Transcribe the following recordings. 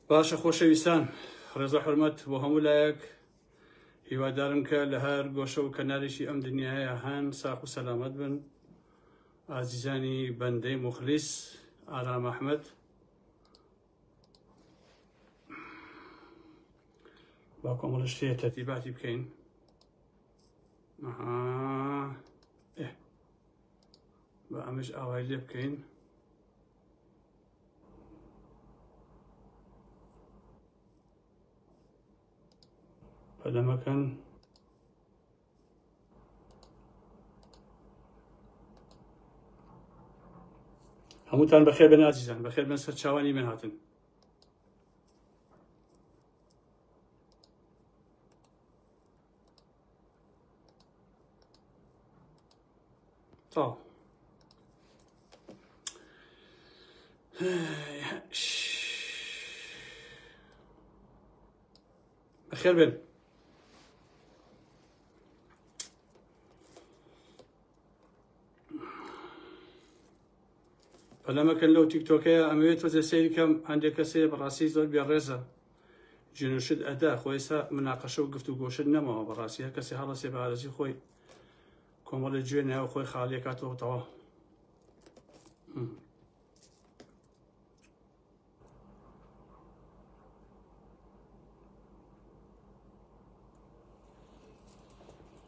باشە خۆشەویستان ڕێزە حرمەت بۆ هەموو لایەک هیوادارم کە لە هەر گۆشە و کەنارێکی ئەم دنیاە هەن ساخ و سەلامەت بن ئازیزانی بەندەی مخلیس ئارام ئەحمد با کۆمەڵە شتەیە تەرتیباتی بکەین بە ئەمەش ئاوای لێ بکەین پەلەمەکەن هەمووتان بەخێر بن ئازیزان بەخێر بن سەر چاوانی من هاتن تەواو بەخێر بێن پەلەمەکەن لەو تیکتۆکەیە ئەمەوێت تۆزێ سەیری کەم هەندێک کەسێ بەڕاستی زۆر بێڕێزە جنوشت ئەدا خۆ ئێستا مناقەشە و گفت و گۆشت نەماوە بەڕاستی هەر کەسێ هەڵەسێ بە ئارەزی خۆی کۆمەڵی جوێ ناو خۆی خاڵیەکاتەوە تەواو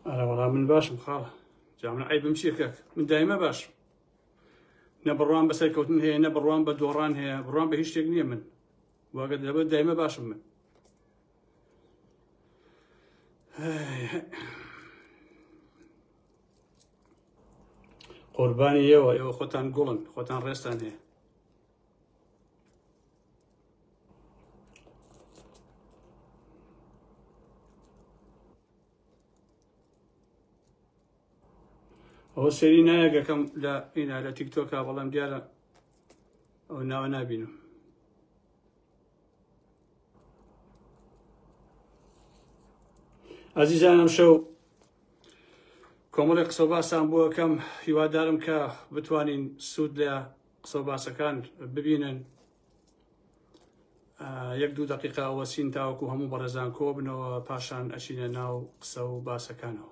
ئەرە وەڵا من باشم خاڵە جا من عیبم چیە کاک من دایمە باشم نە بڕوام بە سەرکەوتن هەیە نە بڕوام بە دۆڕان هەیە بڕوام بە هیچ شتێک نییە من واگەر لەبەر دایمە باشم من قوربانی ئێوە ئێوە خۆتان گوڵن خۆتان ڕێستان هەیە ئەوە سەری نایەکەکەم لە ئینا لە تیکتۆکە بەڵام دیارە ئەو ناوە نابینم ئازیزان ئەمشەو کۆمەڵی قسە باسان بۆ ئەکەم هیوادارم کە بتوانین سوود لە قسە باسەکان ببینن یەک دوو دقیقا وەسین تاوەکو هەموو بەڕێزان کۆ بنەوە پاشان ئەچینە ناو قسە و باسەکانەوە.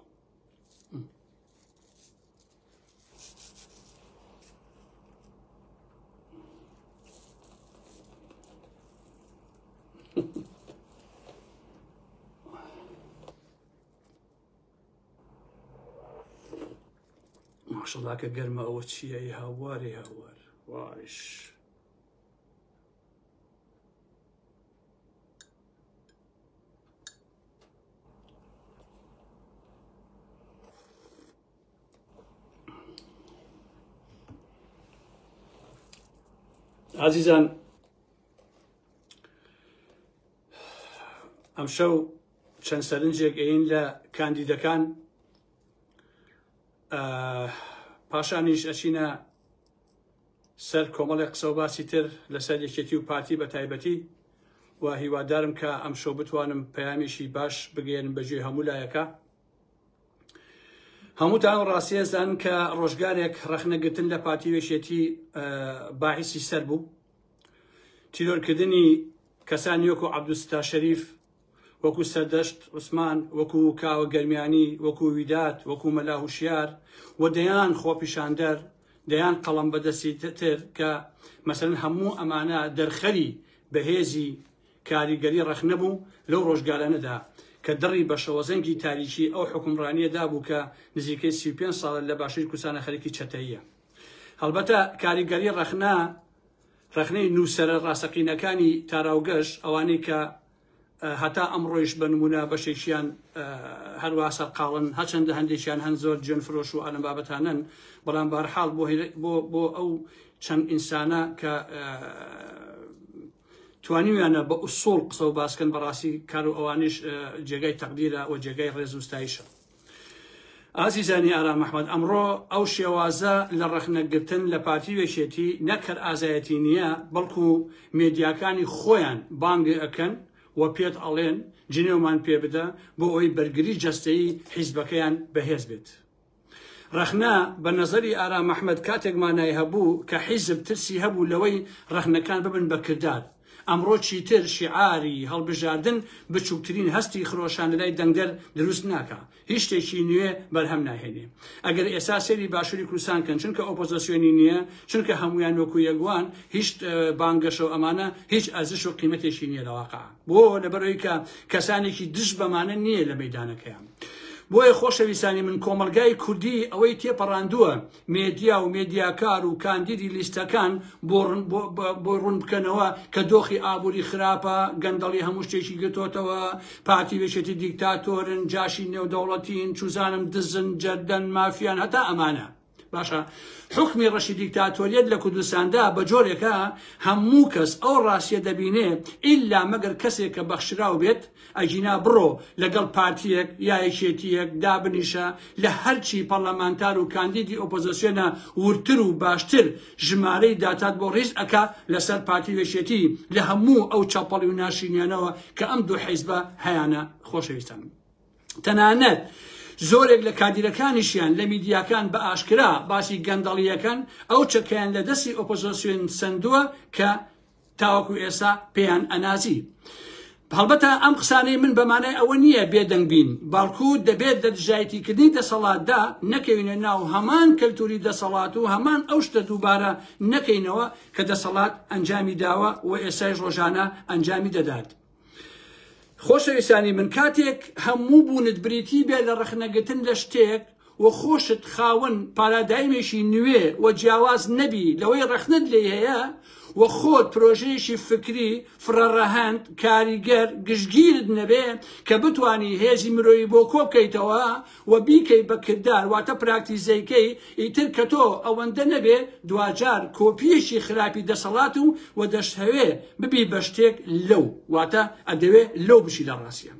ماشەڵا کە گەرمە ئەوە چییە ی هاواری هاوار وایش. ئازیزان ئەمشەو چەند سەرنجێک ئەین لە کاندیدەکان پاشانیش ئەچینە سەر کۆمەڵێک قسە و باسی تر لەسەر یەکێتی و پارتی بە تایبەتی و هیوادارم کە ئەمشەو بتوانم پەیامێکی باش بگەیەنم بە گوێی هەموو لایەکە. هەمووتان ئەو ڕاستیە زانن کە ڕۆژگارێک ڕەخنەگرتن لە پارتی و یەکێتی باعیسی سەر بوو. تیرۆرکردنی کەسانی وەکو عەبدولستار شەریف، وەکو سەردەشت عوسمان، وەکو کاوە گەرمیانی، وەکو ویداد، وەکو مەلا هوشیار و دەیان خۆپیشاندەر، دەیان قەڵەم بەدەستی تر کە مەسەلەن هەموو ئەمانە دەرخەری بەهێزی کاریگەری ڕەخنە بوو لەو ڕۆژگارانەدا کە دڕی بە شەوەزەنگی تاریکی ئەو حوکمڕانییە دابوو کە نزیکەی 35 ساڵە لە باشووری کوردستانە خەریکی چەتەییە. هەڵبەتە کاریگەری ڕەخنە ڕەخنەی نووسەرە ڕاستەقینەکانی تاراوگەش، ئەوانەی کە هەتا ئەمڕۆیش بە نموونە بەشێکیان هەروا سەرقاڵن، هەرچەندە هەندێکیان هەن زۆر جوێنفرۆش و ئالەم بابەتانەن، بەڵام بەهەرحاڵ بۆ بۆ بۆ ئەو چەند ئینسانە کە توانیویانە بە ئوسوڵ قسە و باسکەن بەڕاستی کار و ئەوانیش جێگای تەقدیرە و جێگای ڕێز و ستایشە. ئازیزانی ئارام ئەحمەد ئەمڕۆ ئەو شێوازە لە ڕەخنەگرتن لە پارتی و یەکێتی نەک هەر ئازایەتی نییە بەڵکو مێدیاکانی خۆیان بانگی ئەکەن و پێت ئەڵێن جنێومان پێ بدە بۆ ئەوەی بەرگری جەستەیی حیزبەکەیان بەهێز بێت. ڕەخنە بە نەزەری ئارام ئەحمەد کاتێک مانای هەبوو کە حیزب ترسی هەبوو لەوەی ڕەخنەکان ببن بە کردار. ئەمڕۆ چیتر شیعاری هەڵبژاردن بچووکترین هەستی خرۆشان لەلای دەنگدەر دروست ناکا، هیچ شتێکی نوێ بەرهەم ناهێنێ. ئەگەر ئێستا سەیری باشووری کوردستان کەن چونکە ئۆپۆزۆسیۆنی نییە، چونکە هەموویان وەکو یەک وان، هیچ بانگەشە و ئەمانە هیچ ئەرزش و قیمەتێکی نییە لە واقع. بۆ؟ لەبەرئەوەی کە کەسانێکی دژ بەمانە نییە لە مەیدانەکەیان. بۆیە خۆشەویستانی من کۆمەڵگای کوردی ئەوەی تێپەڕاندووە مێدیا و مێدیاکار و کاندیدی لیستەکان بۆ بۆی ڕوون بکەنەوە کە دۆخی ئابووری خراپە، گەندەڵی هەموو شتێکی گرتۆتەوە، پارتی و یەکێتی دیکتاتۆرن، جاشی نێودەوڵەتین، چوزانم دزن، جەردەن، مافیان، هەتا ئەمانە. باشە حوکمی ڕەشی دیکتاتۆریەت لە کوردستاندا بە جۆرێکە هەموو کەس ئەو ڕاستیە دەبینێ ئیلا مەگەر کەسێک کە بەخشراو بێت ئەگینا بڕۆ لەگەڵ پارتیەک یا یەکێتیەک دابنیشە لە هەرچی پەڕلەمانتار و کاندیدی ئۆپۆزسیۆنە وردتر و باشتر ژمارەی داتات بۆ ڕیز ئەکا لەسەر پارتی و یەکێتی لە هەموو ئەو چەپەڵی و ناشرینیانەوە کە ئەم دوو حیزبە هەیانە خۆشەویستان تەنانەت زۆرێک لە کادیرەکانیشیان لە میدیاکان بە ئاشکرا باسی گەندەڵیەکەن ئەو چەکەیان لە دەستی ئۆپۆزۆسیۆن سەندووە کە تاوەکو ئێستا پێیان ئەنازی. هەڵبەتە ئەم قسانەی من بەمانای ئەوە نییە بێدەنگ بین، بەڵکو دەبێت لە دژایەتیکردنی دەسەڵاتدا نەکەوینە ناو هەمان کەلتوری دەسەڵات و هەمان ئەو شتە دووبارە نەکەینەوە کە دەسەڵات ئەنجامی داوە و ئێستایش ڕۆژانە ئەنجامی دەدات. خۆشەویستانی من کاتێک هەموو بوونت بریتی بێ لە ڕەخنەگرتن لە شتێک و خۆشت خاوەن پارادایمێکی نوێ و جیاواز نەبی لەوەی ڕەخنەت لێی هەیە و خۆت پرۆژەیەکی فکری فرەڕەهەند کاریگەر گشتگیرت نەبێ کە بتوانی هێزی مرۆیی بۆ کۆبکەیتەوە و بیکەی بە کردار واتە پراکتیزەی کەی ئیتر کە تۆ ئەوەندە نەبێ دواجار کۆپیەکی خراپی دەسەڵات و و دەشتهەوێ ببی بە شتێک لەو واتە ئەدەوێ لەو بچی لە ڕاستیە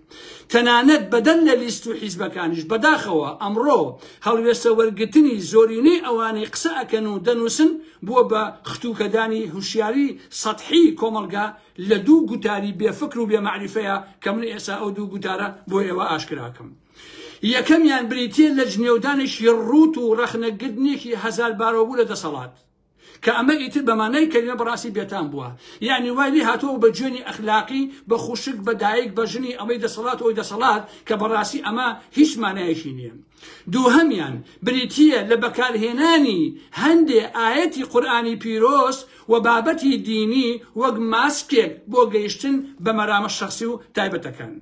تەنانەت بەدەر لە لیست و حیزبەکانیش بەداخەوە ئەمڕۆ هەڵوێستە وەرگرتنی زۆرینەی ئەوانەی قسە ئەکەن و دەنووسن بووە بە ختوکەدانی هوشیاری سەتحی کۆمەڵگا لە دوو گوتاری بێ فکر و بێ مەعریفەیە کە من ئێستا ئەو دوو گوتارە بۆ ئێوە ئاشکراکەم. یەکەمیان بریتییە لە جنێودانێکی ڕووت و ڕەخنەگرتنێکی هەزاربارەوەبوو لە دەسەڵات، کە ئەمە ئیتر بە مانای کەلیمە بەڕاستی بێتام بووە، یەعنی وای لێ هاتووە بە جوێنی ئەخلاقی بە خوشک، بە دایک، بە ژنی ئەمەی دەسەڵات و ئەوی دەسەڵات، کە بەڕاستی ئەمە هیچ مانایەکی نییە. دووهەمیان بریتییە لە بەکارهێنانی هەندێ ئایەتی قورئانی پیرۆز و بابەتی دینی وەک ماسکێک بۆ گەیشتن بە مەرامە شەخسی و تایبەتەکان.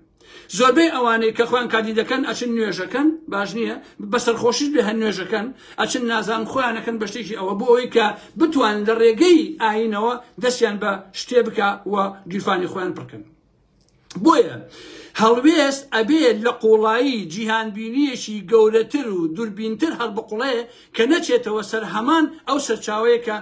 زۆربەی ئەوانەی کە خۆیان کاندید دەکەن ئەچن نوێژەکەن باش نییە بە سەرخۆشیش بێ هەر نوێژەکەن ئەچن نازانم خۆیانەکەن بە شتێکی ئەوە بۆ ئەوەی کە بتوانن لە ڕێگەی ئاینەوە دەستیان بە شتێ بکە و گیرفانی خۆیان پڕکەن بۆیە هەڵوێست ئەبێ لە قوڵایی جیهانبینیەکی گەورەتر و دووربینتر هەڵبقوڵێ کە نەچێتەوە سەر هەمان ئەو سەرچاوەیە کە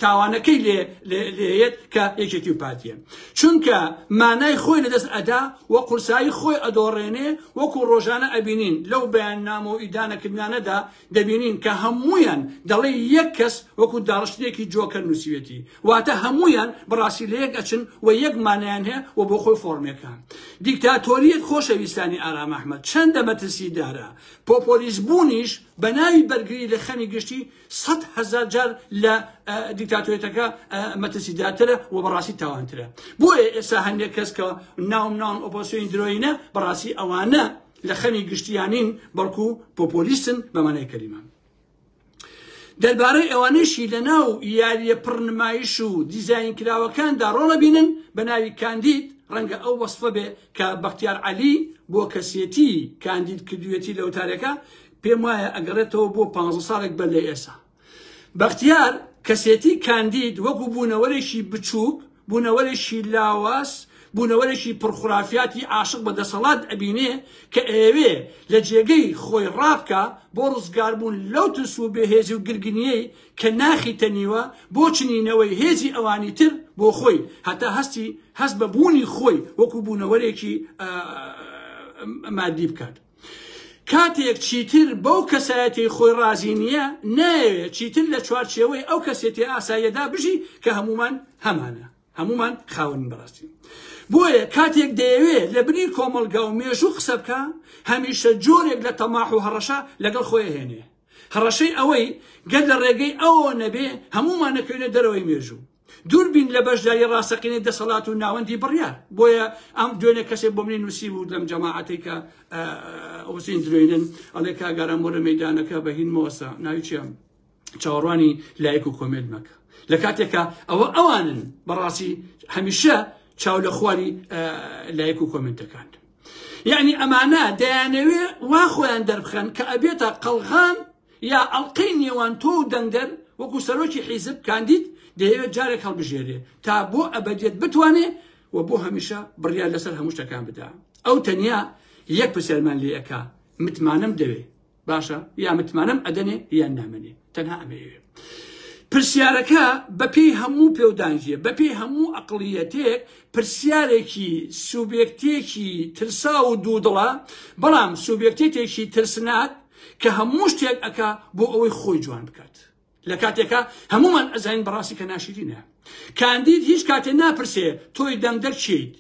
تاوانەکەی لێ لێیەت کە یەکێتی و پارتیە چونکە مانای خۆی لەدەست ئەدا و قورسایی خۆی ئەدۆڕێنێ وەکو ڕۆژانە ئەبینین لەو بەیاننامە و ئیدانەکردنانەدا دەبینین کە هەموویان دەڵێ یەک کەس وەکو داڕشتنێکی جۆکەر نووسیوێتی واتە هەموویان بەڕاستی لە یەک ئەچن و یەک مانایان هەیە و بۆ خۆی فۆرمێکە دیکتاتۆریەت خۆشەویستانی ئارام ئەحمەد چەندە مەترسیدارە پۆپۆلیست بوونیش بە ناوی بەرگری لە خەمی گشتی 100,000 جار لە دیکتاتۆریەتەکە مەترسیدارترە و بەڕاستی تاوانترە. بۆیە ئێستا هەندێک کەس کە ناوم ناون ئۆپۆزسیۆنی درۆینە بەڕاستی ئەوانە لە خەمی گشتیانین بەڵکو پۆپۆلیستن بە مانای کەلیمە. دەربارەی ئەوانەیشی لە ناو یارییە پڕ نمایش و دیزاین کراوەکاندا ڕۆڵەبینن بە ناوی کاندید، ڕەنگە ئەو وەسفە بێ کە بەختیار عەلی بۆ کەسێتی کاندید کردوویەتی لە وتارێکا، پێم وایە ئەگەڕێتەوە بۆ پانزە ساڵێک بەر لە ئێسا. بەختیار کەسێتی کاندید وەکو بوونەوەرێکی بچووک، بوونەوەرێکی لاواز، بوونەوەرێکی پڕ خورافیاتی عاشق بە دەسەڵات ئەبینێ کە ئەیەوێ لە جێگەی خۆی ڕابکا بۆ ڕزگاربوون لەو ترس و بێهێزی و گرگنییەی کە ناخی تەنیوە بۆ چنینەوەی هێزی ئەوانی تر بۆ خۆی هەتا هەستی هەست بە بوونی خۆی وەکو بوونەوەرێکی مادی بکات. کاتێک چیتر بەو کەسایەتیەی خۆی ڕازی نییە، نایەوێت چیتر لە چوارچێوەی ئەو کەسێتیە ئاساییەدا بژی کە هەموومان هەمانە، هەموومان خاوەنین بەڕاستی. بۆیە کاتێک دەیەوێت لە بری کۆمەڵگا و مێژوو قسە بکا، هەمیشە جۆرێک لە تەماح و هەڕەشە لەگەڵ خۆی ئەهێنێ. هەڕەشەی ئەوەی گەر لە ڕێگەی ئەوەوە نەبێ هەموومان ئەکەوینە دەرەوەی مێژوو. دوور بین لە بەشداری ڕاستەقینەی دەسەڵات و ناوەندی بڕیار. بۆیە ئەم دوێنێ کەسێک بۆ منی نووسی بوو لەم جەماعەتەی کە ئۆسین درۆینن، ئەڵێ کاک ئارام وەرە مەیدانەکە بە هین مۆسە ناوی چییە چاوەڕوانی لایک و comment مەکە، لە کاتێکا ئەوە ئەوانن بەڕاستی هەمیشە چاو لە خواری لایک و comment ەکان. یعنی ئەمانە دەیانەوێ وا خۆیان دەربخەن کە ئەبێتە قەڵغان یا ئەڵقەی نێوان تۆ و دەنگدەر. وەکو سەرۆکی حیزب کاندید دەیەوێت جارێک هەڵبژێرێ تا بۆ ئەبەدیەت بتوانێ و بۆ هەمیشە بڕیار لەسەر هەموو شتەکان بدا. ئەو تەنیا یەک پرسیارمان لێ ئەکا، متمانەم دەوێ باشە یا متمانەم ئەدەنێ یان نامەنێ، تەنها ئەمەیەوێ. پرسیارەکە بەپێی هەموو پێودانگیە، بەپێی هەموو ئەقڵیەتێک پرسیارێکی سوبێکتێکی ترسا و دوودڵە، بەڵام سوبێکتێتێکی ترسناک کە هەموو شتێک ئەکا بۆ ئەوەی خۆی جوان بکات، لە کاتێکا هەمومان ئەزانین بەڕاستی کە ناشرینە. کاندید هیچ کاتێ ناپرسێ تۆی دەنگدەر چیت،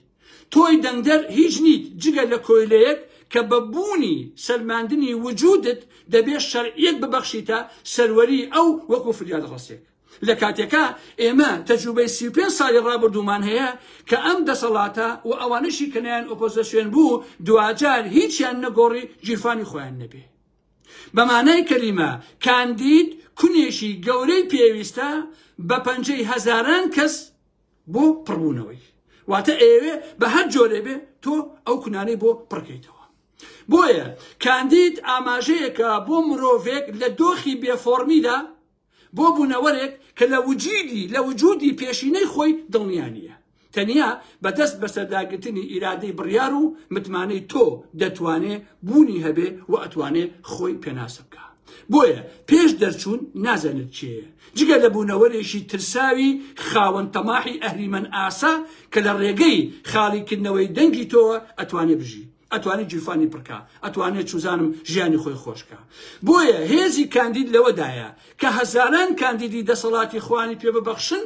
تۆی دەنگدەر هیچ نیت جگە لە کۆیلەیەک کە بە بوونی سەلماندنی وجودت دەبێت شەرعیەت ببەخشیتە سەروەری ئەو وەکو فریادڕەسێک. لە کاتێکا ئێمە تەجروبەی 35 ساڵی ڕابردوومان هەیە کە ئەم دەسەڵاتە و ئەوانەشی کە نایان ئۆپۆزیسیۆن بوو دواجار هیچیان نەگۆڕی گیرفانی خۆیان نەبێ. بە مانای کەلیمە کاندید کونێکی گەورەی پێویستە بە پەنجەی هەزاران کەس بۆ پڕبوونەوەی، واتە ئەیەوێ بە هەر جۆرێ بێ تۆ ئەو کونانەی بۆ پڕکەیتەوە. بۆیە کاندید ئاماژەیەکە بۆ مرۆڤێک لە دۆخی بێفۆرمیدا، بۆ بوونەوەرێک کە لە وجودی لە وجودی پێشینەی خۆی دڵنیا نییە. تەنیا بە دەست بەسەرداگرتنی ئیرادەی بڕیار و متمانەی تۆ دەتوانێ بوونی هەبێ و ئەتوانێ خۆی پێناسە بکا. بۆیە پێش دەرچوون نازانێت کێیە، جگە لە بوونەوەرێکی ترساوی خاوەن تەماحی ئەهریمەن ئاسا کە لە ڕێگەی خاڵیکردنەوەی دەنگی تۆوە ئەتوانێ بژی، ئەتوانێ گیرفانی پڕکا، ئەتوانێ چوزانم ژیانی خۆی خۆشکا. بۆیە هێزی کاندید لەوەدایە کە هەزاران کاندیدی دەسەڵاتی خۆیانی پێ ببەخشن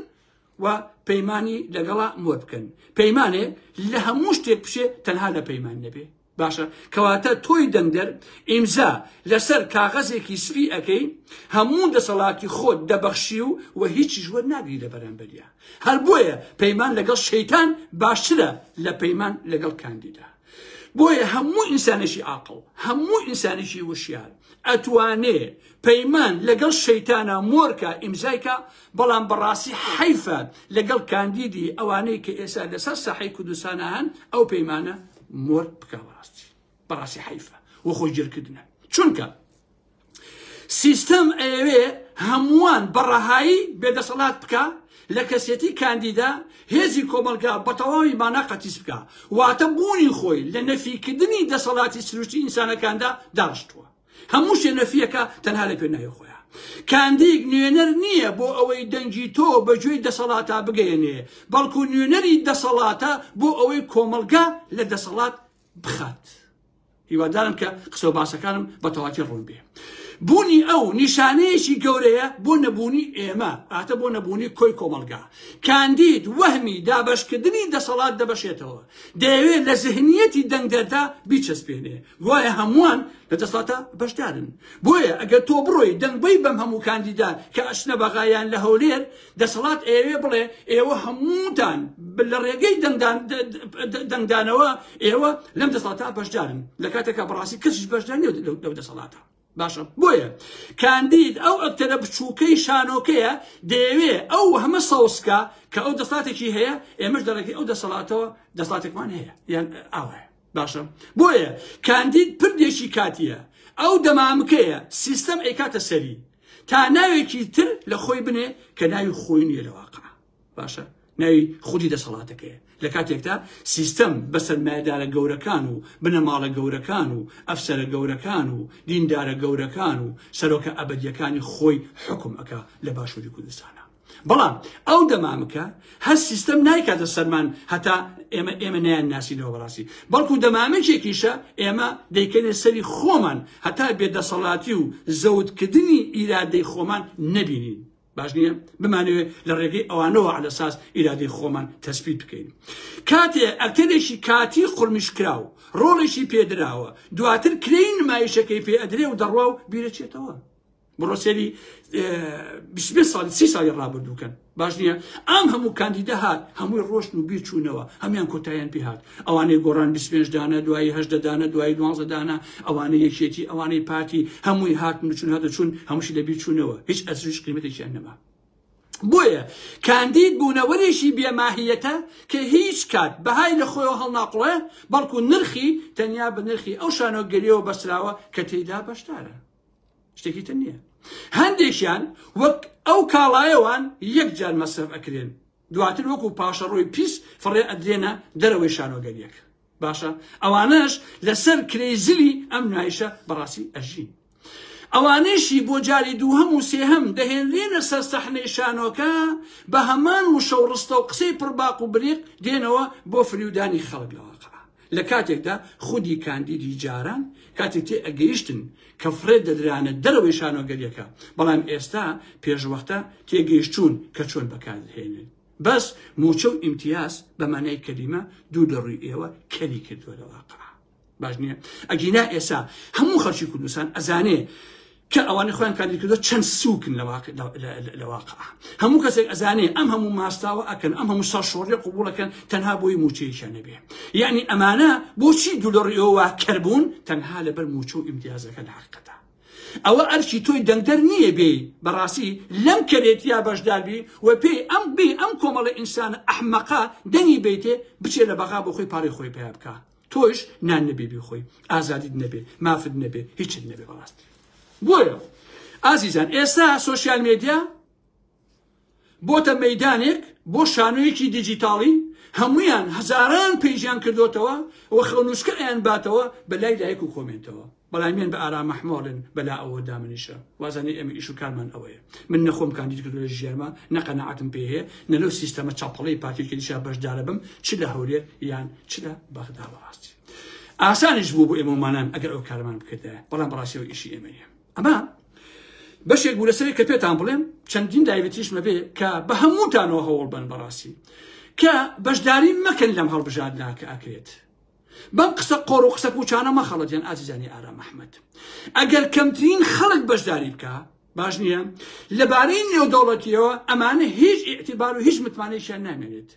و پەیمانی لەگەڵا مۆر بکەن، پەیمانێ لە هەموو شتێک بچێ تەنها لە پەیمان نەبێ. باشە کەواتە تۆی دەنگدەر ئیمزا لەسەر کاغەزێکی سپی ئەکەی، هەموو دەسەڵاتی خۆت دەبەخشی و و هیچیش وەرناگری لە بەرامبەریا. هەر بۆیە پەیمان لەگەڵ شەیتان باشترە لە پەیمان لەگەڵ کاندیدا. بۆیە هەموو ئینسانێکی عاقڵ، هەموو ئینسانێکی وشیار ئەتوانێ پەیمان لەگەڵ شەیتانە مۆرکە ئیمزایکە، بەڵام بەڕاستی حەیفە لەگەڵ کاندیدی ئەوانەی کە ئێستا لەسەر ساحەی کوردستانە هەن ئەو پەیمانە مۆر بکە. بەڕاستی بەڕاستی حەیفە و خۆی گێرکردنە، چونکە سیستەم ئەیەوێ هەمووان بەڕەهایی بێدەسەڵات بکە لە کەسێتی کاندیدا، هێزی کۆمەڵگا بە تەواوی مانا قەتیس بکە، واتە بوونی خۆی لە نەفیکردنی دەسەڵاتی سروشتی ئینسانەکاندا داڕشتووە. هەموو شتێ نەفیەکە تەنها لە پێناوی خۆیان. کاندیک نوێنەر نییە بۆ ئەوەی دەنگی تۆ بە گوێی دەسەڵاتا بگەیەنێ، بەڵکو نوێنەری دەسەڵاتە بۆ ئەوەی کۆمەڵگا لە دەسەڵات بخات. هیوادارم کە قسە و باسەکانم بە تەواتی ڕوون بێ. بوونی ئەو نیشانەیەکی گەورەیە بۆ نەبوونی ئێمە، ئاتە بۆ نەبوونی کۆی کۆمەڵگا. کاندید وەهمی دابەشکردنی دەسەڵات دەبەشێتەوە، دەیەوێت لە زهنیەتی دەنگدەردا بیچەسپێنێ، گوایە هەمووان لە دەسەڵاتە بەشدارن. بۆیە ئەگەر تۆ بڕۆی دەنگ بەی بەم هەموو کاندیدا کە ئەچنە بەغا یان لە هەولێر، دەسەڵات ئەیەوێ بڵێ ئێوە هەمووتان لە ڕێگەی دەنگدانەوە ئێوە لەم دەسەڵاتە بەشدارن، لە کاتێکا بەڕاستی کەسیش بەشدار نییە لەو دەسەڵاتە. باشە بۆیە کاندید ئەو ئەکتەرە بچووکەی شانۆکەیە، دەیەوێ ئەو هەمە سەوسکە کە ئەو دەسەڵاتێکی هەیە، ئێمەش لە ڕێگەی ئەو دەسەڵاتەوە دەسەڵاتێکمان هەیە یان ئاوایە. باشە بۆیە کاندید پردێکی کاتیە، ئەو دەمامکەیە سیستەم ئەیکاتە سەری تا ناوێکی تر لە خۆی بنێ کە ناوی خۆی نییە لە واقع. باشە ناوی خودی دەسەڵاتەکەیە، لە کاتێکدا سیستەم بە سەرمایەدارە گەورەکان و بنەماڵە گەورەکان و ئەفسەرە گەورەکان و دیندارە گەورەکان و سەرۆکە ئەبەدیەکانی خۆی حکوم ئەکا لە باشووری کوردستانە. بەڵام ئەو دەمامکە هەر سیستەم نایکاتە سەرمان هەتا ئێمە نەیان ناسینەوە بەڕاستی، بەڵکو دەمامکێکیشە ئێمە دەیکەنێ سەری خۆمان هەتا بێدەسەڵاتی و زەوتکردنی ئیرادەی خۆمان نەبینین. باش نییە بمانەوێت لە ڕێگەی ئەوانەوە عەلەساس ئیرادەی خۆمان تەسبیت بکەین. کاتێ ئەکتەرێکی کاتی قورمیشکراو ڕۆڵێکی پێدراوە، دواتر کرێی نمایشەکەی پێ ئەدرێ و دەڕوا و بیرەچێتەوە. بڕۆ سێری 25 ساڵی 30 ساڵی ڕابردوو کەن باش نییە ئەم هەموو کاندیدە هات هەمووی ڕۆشن و بیر چوونەوە هەمان کۆتاییان پێ هات ئەوانەی گۆڕان 25 دانە دوایی هەشدە دانە دوایی دوانزە دانە ئەوانەی یەکێتی ئەوانەی پارتی هەمووی هاتن و چون هاتە چوون هەمووشی لە بیر چوونەوە هیچ ئەزریش قیمەتێکیان نەما بۆیە کاندید بوونەوەرێکی بێماهیەتە کە هیچ کات بەهای لە خۆیەوە هەڵناقڵێ بەڵکو نرخی تەنیا بە نرخی ئەو شانۆگەریەوە بەستراوە کە تێیدا بەشدارە شتێکی تر نییە هەندێکیان وەک ئەو کاڵایەوان یەک جار مەسرەف ئەکرێن دواتر وەکو پاشەڕۆی پیس فڕێ ئەدرێنە دەرەوەی شانۆگەریەک باشە ئەوانەش لەسەر کرێی زلی ئەم نایشە بەڕاستی ئەژین ئەوانەیشی بۆ جاری دووهەم و سێهەم دەهێنرێنە سەر سەحنەی شانۆکە بە هەمان وشە و ڕستە و قسەی پڕباق و بریق دێنەوە بۆ فریودانی خەڵک لە واقع لە کاتێکدا خودی کاندیدی جاران کاتێک تێ ئەگەیشتن کە فڕێ دەدرانە دەرەوەی شانۆگەریەکە بەڵام ئێستا پێشوەختە تێگەیشتوون کە چۆن بەکاردەهێنن بەس موچە و ئیمتیاز بە مانای کەلیمە دوور لە ڕووی ئێوە کەری کردووە لە واقع باش نییە ئەگینا ئێسا هەموو خەڵکی کوردستان ئەزانێ کە ئەوانە خۆیان کاندید کردووە چەند سووکن لە واقع هەموو کەسێک ئەزانێ ئەم هەموو ماستاوە ئەکەن ئەم هەموو سەرشۆڕیە قبوڵەکەن تەنها بۆی موچەیەکیان نەبێ یعنی ئەمانە بۆچی دوو لە ڕوویەوە کەربوون تەنها لەبەر موچە و ئیمتیازەکە لە حەقیقەتە ئەوە ئەرکی تۆی دەنگدەر نییە بێی بەڕاستی لەم کەرێتیا بەشداربی و پێی ئەم بێ ئەم کۆمەڵە ئینسانە ئەحمەقە دەنگی بیتێ بچێ لە بەغا بۆ خۆی پارەی خۆی پیا بکا تۆش نان نەبێ بیخۆی ئازادیت نەبێ مافت نەبێ هیچت نەبێ بەڕاستی بۆیە ئازیزان ئێستا سۆشیال مێدیا بۆتە مەیدانێک بۆ شانۆیەکی دیجیتاڵی هەمویان هەزاران page یان کردوتەوە و خەونوسکە ئەیان باتەوە بە لای لایک و comment ەوە بەڵام یان بە ئارام ئەحمەڵن بەلا ئەوە دامنیشە وازانێ ئێمە ئیش و کارمان ئەوەیە من نەخۆم کاندید کردو لە ژیانما نە قەناعەتم پێ هەیە نە لەو سیستەمە چاپەڵەی پارتی کردیشا بەشدارە بم چ لە هەولێر یان چ لە بەغدا بەڕاستی ئاسانیش بوو بۆ ئێمەمانان ئەگەر ئەو کارمان بکردایە بەڵام بەڕاستی ئەو ئیشی ئێمە نییە ئەمە بەشێک بوو لەسەر کە پێتان بڵێم چەندین live تریش مەبێ کە بە هەمووتانەوە هەوڵ بن بەڕاستی کە بەشداری مەکەن لەم هەڵبژاردنە کە ئەکرێت بەم قسە قۆڕ و قسە پوچانە مەخەڵەتێن ئازیزانی ئارام ئەحمەد ئەگەر کەمترین خەڵک بەشداری بکە باش نییە لەبارەی نێودەوڵەتیەوە ئەمانە هیچ ئیعتیبار و هیچ متمانەیەکیان نامێنێت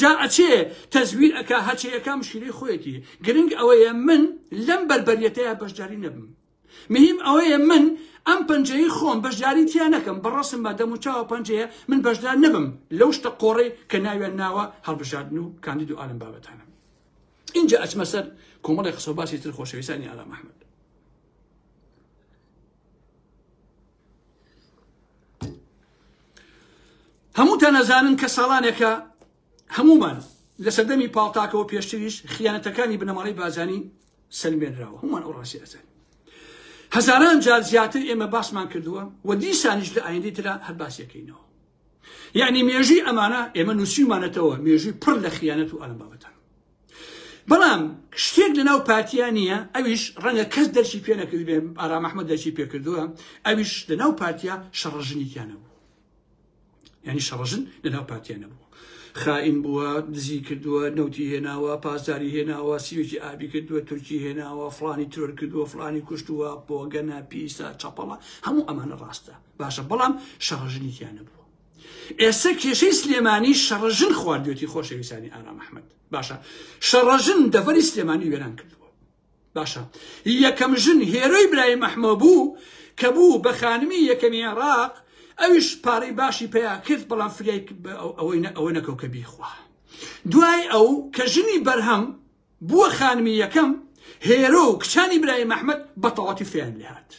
جا ئەچێ تەزویر ئەکا هەچێ ئەکا مشکلەی خۆیەتی گرنگ ئەوەیە من لەم بەربەریەتەیە بەشداری نەبم مهم ئەوەیە من ئەم پەنجەی خۆم بەشداری تیا نەکەم بەڕسم بە دەم و چاوە پەنجەیە من بەشدار نەبم لەو شتە قۆڕەی کە ناویان ناوە هەڵبژاردن و کاندید و ئالم بابەتانە اینجا ئەچمە سەر کۆمەڵی قسە و باسی تر خۆشەویستانی ئارام ئەحمەد هەمووتان ئەزانن کە ساڵانێکە هەمومان لە سەردەمی پاڵتاکەوە پێشتریش خیانەتەکانی بنەماڵەی بازانی سەلمێنراوە هەمووان ئەو ڕاستی ئەزانین هەزاران جار زیاتر ئێمە باسمان کردووە و دیسانیش لە ئایندەی ترا هەر باسیەکەینەوە یعنی مێژووی ئەمانە ئێمە نووسیومانەتەوە مێژووی پڕ لە خیانەت و ئەلم بابەتان بەڵام شتێک لەناو پارتیا نییە ئەویش ڕەنگە کەس دەرچی پێ نەکردبێ ئارام ئەحمەد دەرچی پێکردووە ئەویش لەناو پارتیا شەڕەژنی تیا نەبوو یعنی شەڕەژن لەناو پارتیا نەبوو خائین بووە دزی کردووە نەوتی هێناوە پاسداری هێناوە سیوێکی ئابی کردووە تورکی هێناوە فلانی ترۆر کردووە فلانی کوشتووە بۆگەنە پیسە چەپەڵە هەموو ئەمانە ڕاستە باشە بەڵام شەڕەژنی تیا نەبووە ئێستا کێشەی سلێمانی شەڕەژن خواردوێتی خۆشەویستانی ئارام ئەحمەد باشە شەڕەژن دەڤەری سلێمانی وێران کردووە باشە یەکەم ژن هێرۆی برای مەحمە بوو کە بوو بە خانمی یەکەمی عێراق ئەویش پارەی باشی پیا کرد بەڵام فریای ئەوەی ئەوە نەکەو کە بیخوا دوای ئەو کە ژنی بەرهەم بووە خانمی یەکەم هێرۆ و کچانی برای مەحمەد بە تەواتی فیان لێهات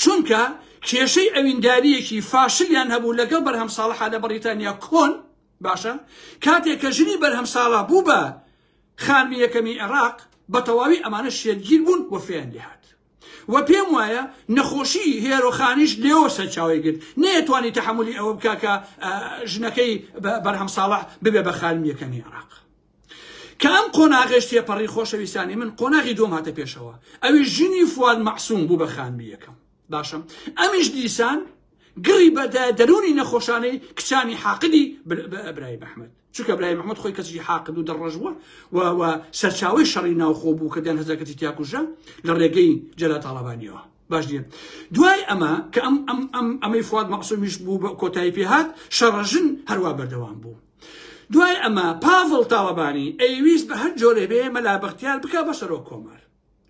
چونکە کێشەی ئەوینداریەکی فاشلیان هەبوو لەگەڵ بەرهەم ساڵحا لە بەڕیتانیا کۆن باشە کاتێک کە ژنی بەرهەم ساڵا بوو بە خانمی یەکەمی عێراق بە تەواوی ئەمانە شێتگیر بوون و فێیان لێهات و پێم وایە نەخۆشی هێرۆخانیش لێوە سەرچاوی گرت نەیەتوانی تەحەمولی ئەوە بکا کە ژنەکەی بەرهەم ساڵح ببێ بە خانمی یەکەمی عێراق کە ئەم قۆناغەش تێپەڕی خۆشەویستانی من قۆناغی دووەم هاتە پێشەوە ئەویش ژنی فواد مەعسوم بوو بە خانمی یەکەم باشە ئەمیش دیسان گڕی بەدە دەروونی نەخۆشانەی کچانی حاقدی برای ئەحمەد چونکە برای محمد خۆی کەسێکی حاقد و دەڕەش بووە و سەرچاوەی شەڕی ناوخۆ بوو کە دەیان هەزار کەسی تیاکوژە لە ڕێگەی جەلا تاڵەبانیەوە. باش نییە دوای ئەمە کە ئەم ئەم ئەم ئەمەی فواد مەعسومیش بوو بە کۆتایی پێهات شەڕەژن هەروا بەردەوام بوو دوای ئەمە پاڤڵ تاڵەبانی ئەیویست بە هەر جۆرێ بێ مەلا بەختیار بکا بە سەرۆک کۆمار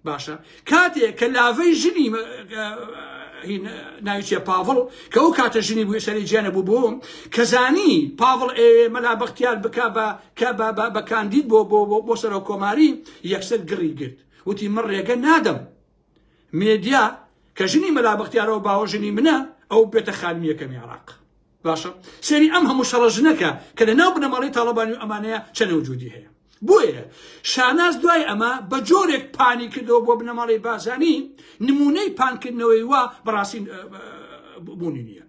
باشە کاتێک کە لاڤەی ژنی ناوی چیە پاڤڵ کە ئەو کاتە ژنی بوو سەری جیانە بوو بۆ کە زانی پاڤڵ ئێوێ مەلا بەختیار بکا بە کە بە بە کاندید بۆ بۆ بۆ سەرۆک کۆماری یەکسەر گڕی گرت وتی من ڕێگە نادەم مێدیا کە ژنی مەلا بەختیارەوە باوەژنی منە ئەو بێتە خانمی یەکەمی عێراق باشە سێری ئەم هەموو شەڕە ژنەکە کە لە ناو بنەماڵەی تاڵەبانی و ئەمانەیە چەنە وجودی هەیە بۆیە شاناز دوای ئەمە بە جۆرێک پانی کردەوە بۆ بنەماڵەی بازانی نمونەی پانکردنەوەی وا بەڕاستی بوونی نییە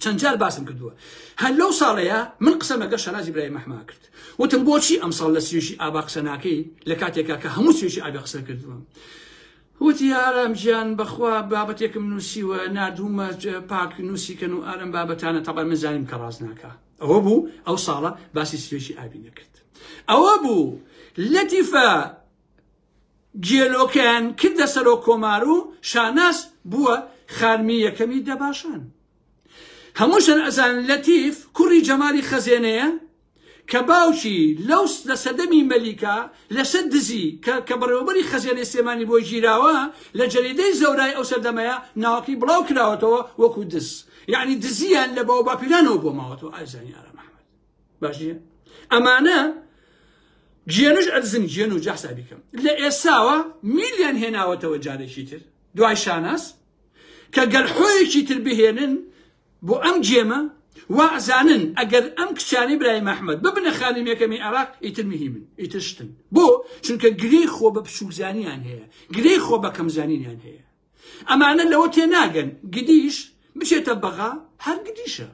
چەند جار باسم کردووە هەر لەو ساڵەیە من قسەم لەگەڵ شەناز ئیبراهیم ئەحمە کرد وتم بۆچی ئەمساڵ لە سیوشی ئابا قسە ناکەی لە کاتێکا کە هەموو سیوشی ئابێ قسە کردووە وتی ئارام گیان بەخوا بابەتێکم نووسیوە ناردوومە پاک نووسیکەن و ئارم بابەتانە تەبا من زانیم کە ڕاست ناکا ئەوە بوو ئەو ساڵە باسی سیوشی ئابی نەکرد ئەوە بوو لەتیفە گێلۆکەیان کردە سەرۆک کۆمار و شاناز بووە خانمی یەکەمی دەباشان. هەمووشتان ئەزانن لەتیف کوڕی جەمالی خەزێنەیە کە باوکی لەو لە سەردەمی مەلیکا لەسەر دزی کە کە بەڕێوەبەری خەزێنەی سلێمانی بۆی گیراوە لە جەریدەی زەورای ئەو سەردەمەیە ناوەکەی بڵاو کراوەتەوە وەکو دز یعنی دزیان لە باوباپیرانەوە بۆ ماوەتەوە ئازیزانی ئارام ئەحمەد باش نییە ئەمانە گێنوش ئەرزن گێن و جا حسابی کەم لە ئێساوە میلیان هێناوەتەوە جارێکی تر دوای شاناس کە گەلحۆیەکی تر بهێنن بۆ ئەم گێمە وازانن ئەگەر ئەم کچانی برای مححمد ببنە خانم یەکەمی عێراق ئیتر مهیمن ئیتر شتن بۆ چونکە گرێی خۆ بە بچووکزانیان هەیە گرێی خۆ بە کەمزانینیان هەیە ئەمانە لەوە تێناگەن گدیش بچێتە بەغا هەر گدیشە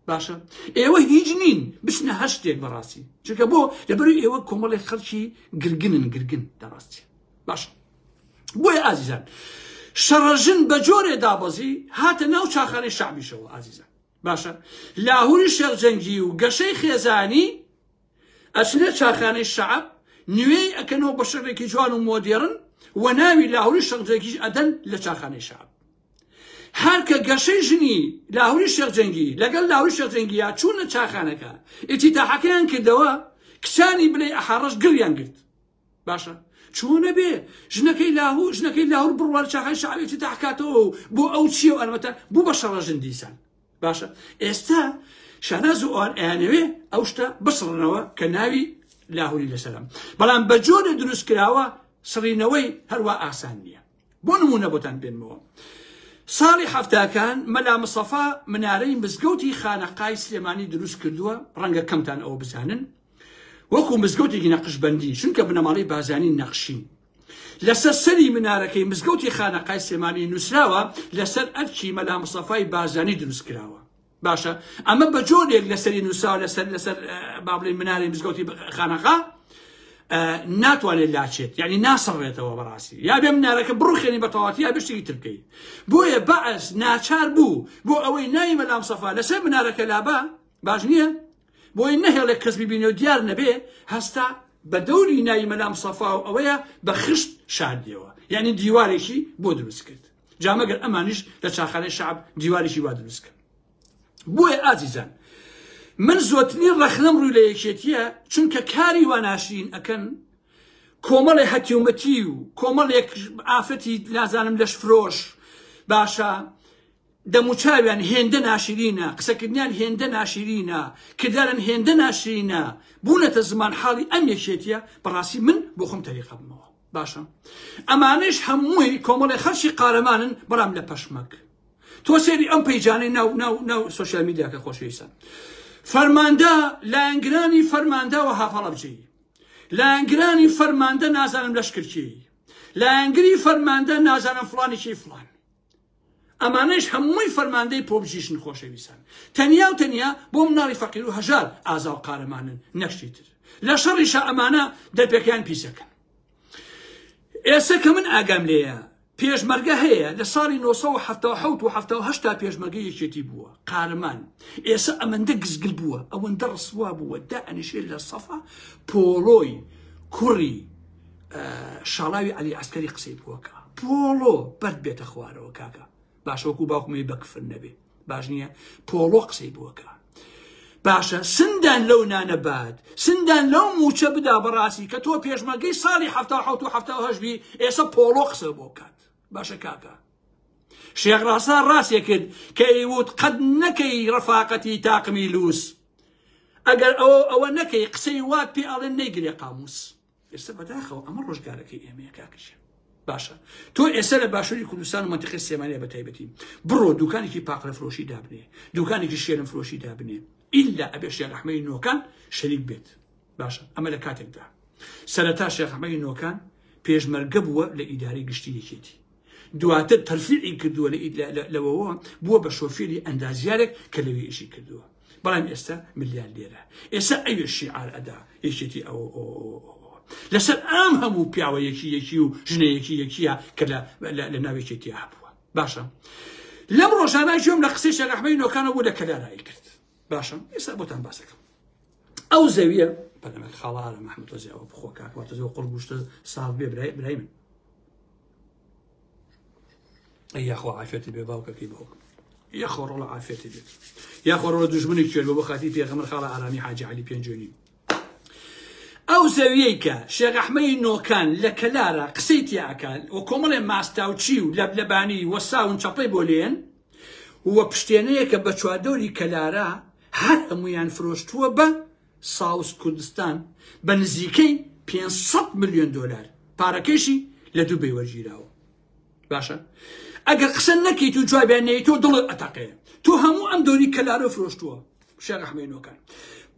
باشە ئێوە هیچ نین بچنە هەر شتێک بەڕاستی چونکە بۆ لەبەروی ئێوە کۆمەڵێک خەڵکی گرگنن گرگن دەڕاستی باشە بۆیە ئازیزان شەڕەژن بە جۆرێ دابەزی هاتە ناو چاخانەی شعبیشەوە ئازیزان باشە لاهوری شێخجەنگی و گەشەی خێزانی ئەچنە چاخانەی شەعب نوێی ئەکەنەوە بە شەڕێکی جوان و مۆدێڕن و ناوی لاهوری شەقجەنگیش ئەدەن لە چاخانەی شەعب هەر کە گەشەی ژنی لاهوری شێخ جەنگی لەگەڵ لاهوری شێخ جەنگییا چوونە چاخانەکە ئیتیتاحەکەیان کردەوە کچانی بلەی ئەحاڕەش گڕیان گرت باشە چۆنە بێ ژنەکەی لاهور ژنەکەی لاهور بڕوار چاخای شەعب ئیفتتاح کاتەوە و بۆ ئەو چییە و ئەلبەتە بوو بە شەڕەژن دیسان باشە ئێستا شاناز و ئەوان ئەیانەوێ ئەو شتە بسڕنەوە کە ناوی لاهوری لەسەرە بەڵام بە جۆرە دروست کراوە سڕینەوەی هەروە ئاسان نییە بۆ نمونە بۆتان بێنمەوە ساڵی حەفتاکان مەلا مستەفا منارەی مزگەوتی خانەقای سلێمانی دروست کردووە ڕەنگە کەمتان ئەوە بزانن وەکو مزگەوتێکی نەقشبەندی چونکە بنەماڵەی بازانی نەقشین لەسەر سەری منارەکەی مزگەوتی خانەقای سلێمانی نووسراوە لەسەر ئەرکی مەلا مستەفای بازانی دروست کراوە باشە ئەمە بە جۆرێک لەسەری نووسراوە لەسەر لەسەر با بڵێین منارەی مزگەوتی خانەقا ناتوانێت لاچێت یعنی ناسڕێتەوە بەڕاستی یا بێ منارەکە بڕوخێنی بە تەواتی یا بشتێکی تر بکەیت بۆیە بەعس ناچار بوو بۆ ئەوەی ناوی مەلام سەفا لەسەر منارەکە لابا باش نییە بۆی نەهێڵێ کەس ببینێ و دیار نەبێ هەستا بە دەوری ناوی مەلام سەفا و ئەوەیە بە خشت شاردیەوە یعنی دیوارێکی بۆ دروست کرد جا مەگەر ئەمانیش لە چاخانەی شەعب دیوارێکی وا دروست کەن بۆیە ئازیزان من زۆترین ڕەخنەم ڕووی لە یەکێتیە چونکە کاری وا ناشرین ئەکەن کۆمەڵێ هەتیومەتی و کۆمەڵێک ئافرەتی نازانم لەش فرۆش باشە دەموچاویان هێندە ناشرینە قسەکردنیان هێندە ناشرینە کردارن هێندە ناشرینە بوونەتە زمان حاڵی ئەم یەکێتیە بەڕاستی من بۆ خۆم تەریقە بمەوە باشە ئەمانەش هەمووی کۆمەڵی خەرچی قارەمانن بەڵام لە پەشمەک تۆ سێری ئەم پەیجانەی ناو ناو ناو سۆشیال میدیاکە خۆشەویستە فەرماندە لایەنگرانی فەرماندە و هاپەڵەبجەی لایەنگرانی فەرماندە نازانم لەشکرکێی لایەنگری فەرماندە نازانم فڵانێکی فڵان ئەمانەش هەمووی فەرماندەی پۆبجیشن خۆشەویستان تەنیا و تەنیا بۆ مناڵی فەقیر و هەژار ئازا و قارەمانن نەشتی تر لە شەڕیشە ئەمانە دەرپێکیان پیسەکەن ئێستا کە من ئاگام لێیە پێشمەرگە هەیە لە ساڵی 1970 و 78 تا پێشمەرگە یەکێتی بووە قارەمان ئێستا ئەمەندە گزگل بووە ئەوەندە ڕسوا بووە دائەنیشێ لە سەفا پۆڵۆی کوڕی شاڵاوی عەلی عەسکەری قسەی بووەکە. پۆڵۆ بەرد بێتە خوارەوە کاکە باشە وەکو باوکمی بە کفر نەبێ باش نییە پۆڵۆ قسەی بووەکە باشە سندان لەو نانە بات سندان لەو موچە بدا بەڕاستی کە تۆ پێشمەرگەی ساڵی ه و ه بی ئێستا پۆڵۆ قسە بۆ بکات باشە کاکە شێخ ڕاسا ڕاستێ کرد کە ئەیوت قەت نەکەی ڕەفاقەتی تاقمی لوس ئەگەر ئەوە ئەوە نەکەی قسەی وات پێ ئەڵێن نەیگرێ قاموس ئێستا بەداخەوە ئەمە ڕۆژگارەکەی ئێمەیە کاکەشێ باشە تۆ ئێستا لە باشووری کوردستان و منتیقی سلێمانیە بە تایبەتی بڕۆ دوکانێکی پاقلە فرۆشی دابنێ دوکانێکی شێرم فرۆشی دابنێ ئیلا ئەبێ شێخ ئەحمەدی نۆکان شەریک بێت باشە ئەمە لە کاتێکدا سەرەتا شێخ ئەحمەدی نۆکان پێشمەرگە بووە لە ئیدارەی گشتی یەکێتی دواتر تەرفیعی کردووە لەوەوە بووە بە شۆفێری ئەندازیارێک کە لەوێ ئیشی کردووە بەڵام ئێستا ملیاردێرە ئێستا ئەوێ شیعار ئەدا یەکێتی ئەوە لەسەر ئەم هەموو پیاوە یەکی یەکی و ژنە یەکی یەکیە کە لە ناو یەکێتی هەبووە باشە لەم ڕۆژانە گوێم لە قسەی شێخ ئەحمەدی نۆکانە بوو لە کەلارایی کرد باشە ئێستا بۆتان باسەکەم ئەو زەویە پەلەمەک خاڵارە محمود تۆزێ ئەوە بخۆ کاک واتە زۆر قوڕ گوشتە ساف بێ برای برای من ئەی یاخۆ عافێتی بێ باوکەکەی باوک یاخۆ ڕۆڵە عافێتی بێت یاخۆ ڕۆڵە دوژمنی کوێر بۆ بۆ خاتی پێغەمبەر خاڵە ئارامی حاجی عەلی پێنجوێنی ئەو زەویەی کە شێخ ئەحمەی نۆکان لە کەلارە قسەی تیاکان و کۆمەڵێ ماستاوچی و لەبلەبانی وەساون چەپڵەی بۆ لێن و پشتێنەیەکە بە چواردەوری کەلارە هەر هەمویان فرۆشتووە بە ساوس کوردستان بە نزیکەی 500 ملیۆن دۆلار پارەکەشی لە دوبەی وەرگیراوە باشە ئەگەر قسە نەکەیت و جوابیان نەیت تۆ دڵت ئەتەقێ تۆ هەموو ئەم دۆری کەلارە فرۆشتووە شێخ ئەحمەدینۆکان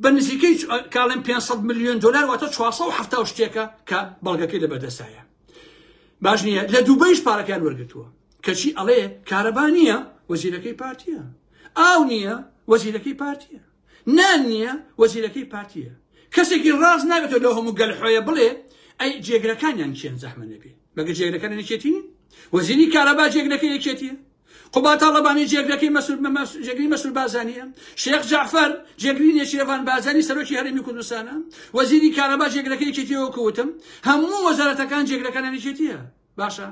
بە نزیکەی کاڵێن 500 ملیۆن دلار واتە 470 شتێکە کە بەڵگەکەی لە بەردەستایە باش نییە لە دوبەیش پارەکان وەرگتووە کەچی ئەڵێ کارەبا نییە وەزیرەکەی پارتیە ئاو نییە وەزیرەکەی پارتیە نان نییە وەزیرەکەی پارتیە کەسێکی ڕاست نابێتەوە لەو هەموو گەلحۆیە بڵێ ئەی جێگرەکانیان کێن زەحمە نەبێ مەگەر جێگرەکان یەکێتی نین وەزیری کارەبا جێگرەکەی یەکێتیە قوباد تاڵەبانی جێگرەکەی جێگری مەسرور بارزانیە شێخ جەعفەر جێگری نێچیرڤان بارزانی سەرۆکی هەرێمی کوردستانە وەزیری کارەبا جێگرەکەی یەکێتیە وەکو وتم هەموو وەزارەتەکان جێگرەکانیان یەکێتیە باشە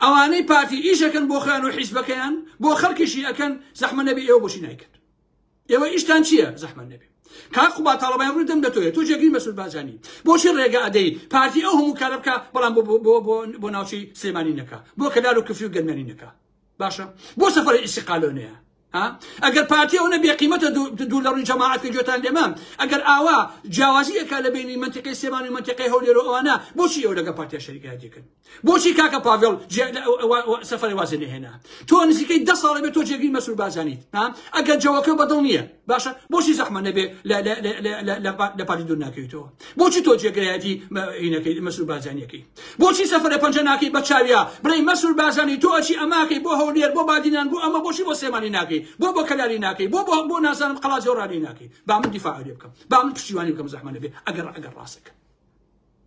ئەوانەی پارتی ئیشەکەن بۆ خۆیان و حیزبەکەیان بۆ خەڵکیشی ئەکەن زەحمە نەبی ئێوە بۆچی نایکەن ئێوە ئیشتان چییە زەحمەت نەبێ کاک قوباد تاڵەبانی ڕووی دەم لە تۆیە تۆ جێگری مەسرور بارزانی بۆچی ڕێگە ئەدەی پارتی ئەو هەموو کارە بکا بەڵام بۆ بۆ بۆ بۆ ناوچەی سلێمانی نەکا بۆ کەلار و کفری و گەرمیانی نەکا باشە بۆ سەفەری ئیسیقالۆنەیە ئەگەر پارتی ئەو نەبێ قیمەتە دوو لە ڕووی جەماعەت کە گوێتان لێمە ئەگەر ئاوا جیاوازی ئەکا لە بینی منتیقەی سلێمانی و منتیقەی هەولێر و ئەوانە بۆچی ئەو لەگە پارتیا شەریکایەتی کردن بۆچی کاکە پاڤێڵ سەفەری وازی نەهێنا تۆ نزیکەی دە ساڵە بێت تۆ جێگری مەسرور بارزانیت ئەگەر جەوەکە بەدڵ نییە باشە بۆچی زەحمە نەبێ لە پارتی دوور ناکەویتەوە بۆچی تۆ جێگرایەتی هینەکەی مەسرور بارزانیەکەی بۆچی سەفەرە پەنجە ناکەی بە چاویا بڵێ مەسرور بارزانی تۆ ئەچی ئەماکەی بۆ هەولێر بۆ بادینان بۆ ئەمە بۆچی بۆ سلێمانی ناکەی بۆ بۆ کەلاری ناکەی بۆ بۆ بۆ نازانم قەڵاجە و ڕانی ناکەی با من دیفاع لێ بکەم با من پشتیوانی بکەم زەحمە نەبێ ئەگەر ئەگەر ڕاستەکە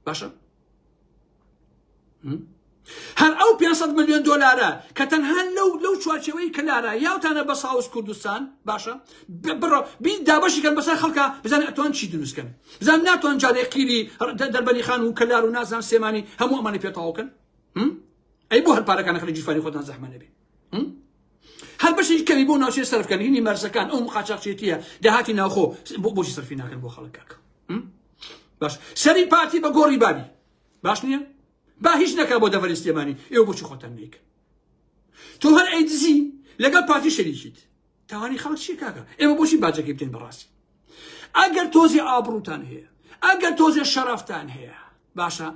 باشە هەر ئەو 500 میلیۆن دۆلارە کە تەنها لەو لەو چوارچێوەی کەلارە یاوتانە بە ساوس کوردستان باشە بڕۆ بی دابەشی کەن بەسەر خەڵکە بزانە ئەتوان چی دروستکەن بزان ناتوان جارێ قیری دەربەنی خان و کەلار و نازان سێمانی هەموو ئەمانە پێتاوکەن ئەی بۆ هەر پارەکانە خەڵی گیرفانی خۆتان زەحمە نەبێ هەر بەشێکی کەمی بۆ ناوچەی سەرفکەن هینی مەرزەکان ئەو قاچاقچێتیە داهاتی ناوخۆ بۆچی سەرفی ناکەن بۆ خەڵک کاکە باش سەری پارتی بە گۆڕی بابی باش نییە با هیچ نەکا بۆ دەڤەری سلێمانی ئێوە بۆچی خۆتان نیکە تۆ هەر ئەی دزی لەگەڵ پارتی شەریکیت تاوانی خەڵک چیە کاکە ئێمە بۆچی باجەکەی بدەین بەڕاستی ئەگەر تۆزی ئابڕوتان هەیە ئەگەر تۆزێ شەرەفتان هەیە باشە